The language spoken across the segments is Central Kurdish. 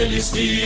لیستی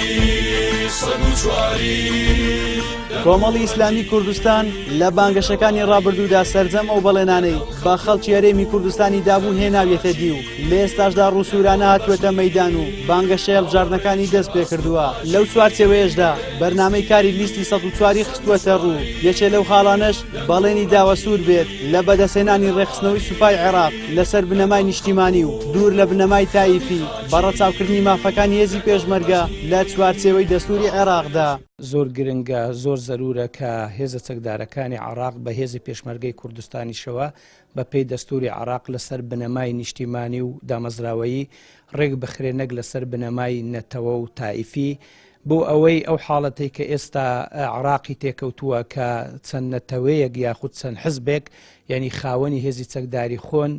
104ی. کۆمەڵی ئیسلامی کوردستان لە بانگەشەکانی ڕابردوودا سەرجەم ئەو بەڵێنانەی بە خەڵکی هەرێمی کوردستانی دابوو هێناویەتە دی و لە ئێستاشدا ڕووسوورانە هاتووەتە مەیدان و بانگەشەی هەڵبژاردنەکانی دەست پێکردووە. لەو چوارچێوەیەشدا بەرنامەی کاری لیستی 104 ی خستووەتە ڕوو، یەکێ لەو خاڵانەش بەڵێنی داوە سوور بێت لە بەدەستهێنانی ڕێکخستنەوەی سوپای عێراق لەسەر بنەمای نیشتیمانی و دوور لە بنەمای تائیفی بە ڕەچاوکردنی مافەکانی هێزی پێشمەرگە لە چوارچێوەی دەستووری عێراقدا. زۆر گرنگە، زۆر زەرورە کە هێزە چەکدارەکانی عێراق بە هێزی پێشمەرگەی کوردستانیشەوە بە پێی دەستوری عێراق لەسەر بنەمای نیشتیمانی و دامەزراوەیی ڕێک بخرێ نەک لەسەر بنەمای نەتەوە و تائیفی بۆ ئەوەی ئەو حاڵەتەی کە ئێستا عێراقی تێکەوتووە کە چەند نەتەوەیەک یاخود چەند حزبێک یعنی خاوەنی هێزی چەکداری خۆن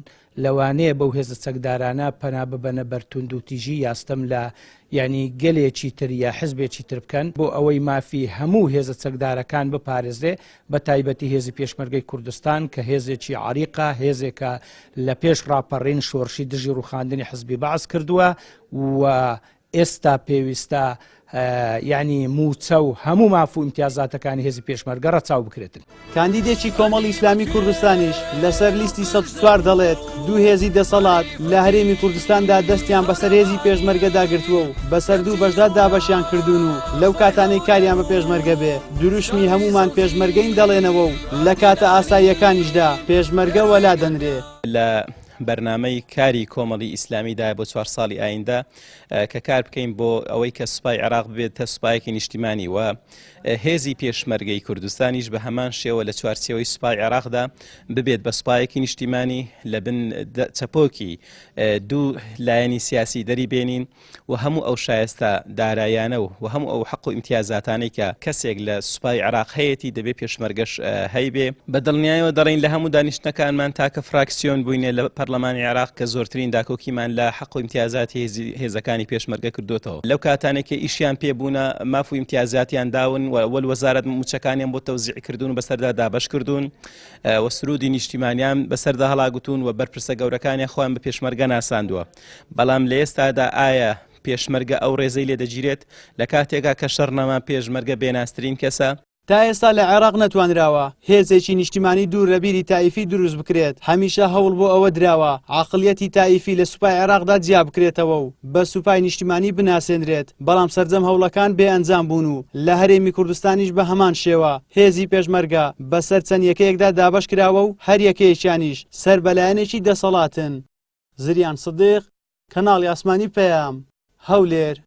لەوانەیە بەو هێزە چەکدارانە پەنا ببەنە بەر توندوتیژی یا ستەم لە یانی گەلێکی تر یا حزبێکی تر بکەن بۆ ئەوەی مافی هەموو هێزە چەکدارەکان بپارێزرێ بە تایبەتی هێزی پێشمەرگەی کوردستان کە هێزێکی عەریقە هێزێکە لە پێش ڕاپەڕین شۆرشی دژی ڕوخاندنی حزبی بەعس کردووە و ئێستا پێویستە یانی مووچە و هەموو ماف و ئیمتیازاتەکانی هێزی پێشمەرگە ڕەچاو بکرێتن. کاندیدێکی کۆمەڵی ئیسلامی کوردستانیش لەسەر لیستی 104 دەڵێت، دوو هێزی دەسەڵات لە هەرێمی کوردستاندا دەستیان بەسەر هێزی پێشمەرگەدا گرتووە و بەسەر دوو بەشدا دابەشیان کردوون و لەو کاتانەی کاریان بە پێشمەرگە بێ دروشمی هەموومان پێشمەرگەین دەڵێنەوە و لە کاتە ئاساییەکانیشدا پێشمەرگە وەلا دەنرێ. لە بەرنامەی کاری کۆمەڵی ئیسلامیدایە بۆ چوار ساڵی ئایندە کە کار بکەین بۆ ئەوەی کە سوپای عێراق ببێتە سوپایەکی نیشتیمانی و هێزی پێشمەرگەی کوردستانیش بە هەمان شێوە لە چوارچێوەی سوپای عێراقدا ببێت بە سوپایەکی نیشتیمانی لە بن چەپۆکی دوو لایەنی سیاسی دەری بێنین و هەموو ئەو شایستە دارایانە و و هەموو ئەو حەق و ئیمتیازاتانەی کە کەسێک لە سوپای عێراق هەیەتی دەبێ پێشمەرگەش هەیبێ. بە دڵنیایەوە دەڵێین لە هەموو دانیشتنەکانمان تاکە فراکسیۆن بووینە لە پەرلەمانی عێراق کە زۆرترین داکۆکیمان لە حەق و ئیمتیازاتی هێزەکانی پێشمەرگە کردۆتەوە. لەو کاتانەی کە ئیشیان پێ بوونە ماف و ئیمتیازاتیان داون و وەل وەزارەت مووچەکانیان بۆ تەوزیع کردوون و بەسەردا دابەش کردوون و سروودی نیشتیمانیان بەسەردا هەڵاگوتوون و بەرپرسە گەورەکانیان خۆیان بە پێشمەرگە ناساندووە. بەڵام لە ئێستادا ئایا پێشمەرگە ئەو ڕێزەی لێ دەگیرێت؟ لە کاتێکا کە شەڕ نەما پێشمەرگە بێنازترین کەسە؟ تا ئێستا لە عێراق نەتوانراوە هێزێکی نیشتیمانی دوور لە بیری تائیفی دروست بکرێت، هەمیشە هەوڵ بۆ ئەوە دراوە عەقڵیەتی تائیفی لە سوپای عێراقدا جیا بکرێتەوە و بە سوپای نیشتیمانی بناسێنرێت، بەڵام سەرجەم هەوڵەکان بێ ئەنجام بوون و لە هەرێمی کوردستانیش بە هەمان شێوە هێزی پێشمەرگە بەسەر چەند یەکەیەکدا دابەش کراوە و هەر یەکەیەکیانیش سەر بە لایەنێکی دەسەڵاتن. زریان سدیق، کەناڵی ئاسمانی پەیام، هەولێر.